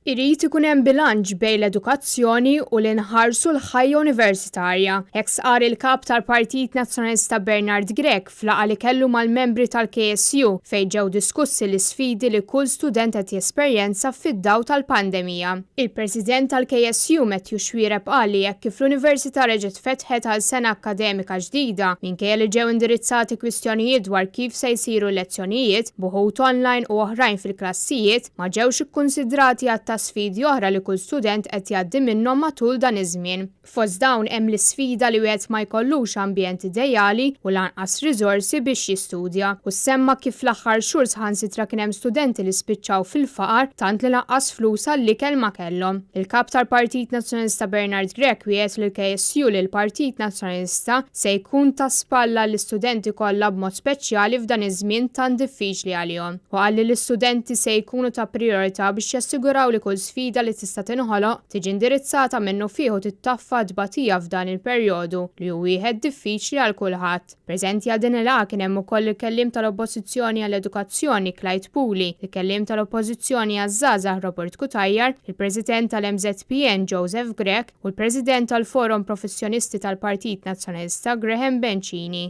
Irid ikun hemm bilanċ bejn l-edukazzjoni u li nħarsu l-ħajja universitarja. Hekk stqarr il-Kap tal-Partit Nazzjonalista Bernard Grech f'laqgħa li kellu mal-membri tal-KSU fejn ġew diskussi l-isfidi li kull student qed jesperjenza fid-dawl tal-pandemija. Il-President tal-KSU Matthew Xuereb qal li hekk kif l-Università reġgħet fetħet għal sena akkademika ġdida, minkejja li ġew indirizzati kwistjonijiet dwar kif se jsiru l-lezzjonijiet, b'uħud online u oħrajn fil-klassijiet, Ma ġewx ikkunsidrati għadd ta' sfidi oħra li kull student qed jgħaddi minnhom matul dan iż-żmien. Fost dawn hemm l-isfida li wieħed ma jkollux ambjent ideali u lanqas riżorsi biex jistudja. U semma kif fl-aħħar xhur saħansitra kien hemm studenti li spiċċaw fil-faqar tant li lanqas flus għall-ikel ma kellhom. Il-Kap tal-Partit Nazzjonalista Bernard Grech wiegħed lill-KSU li l-Partit Nazzjonalista se jkun ta' spalla għall-istudenti kollha b'mod speċjali f'dan iż-żmien tant diffiċli għalihom. Hu qal li l-istudenti se jkunu ta' prijorità biex jassiguraw li kull sfida li tista' tinħoloq tiġi indirizzata minnufih u tittaffa t-tbatija f'dan il-perjodu li hu wieħed diffiċli għal kulħadd. Preżenti għal din il-laqgħa kien hemm ukoll il-Kelliem tal-Oppożizzjoni għall-Edukazzjoni Clyde Puli, il-Kelliem tal-Oppożizzjoni għaż-Żgħażagħ Robert Cutajar, il-President tal-MŻPN Joseph Grech, u l-President tal-Forum Professjonisti tal-Partit Nazzjonalista Graham Bencini.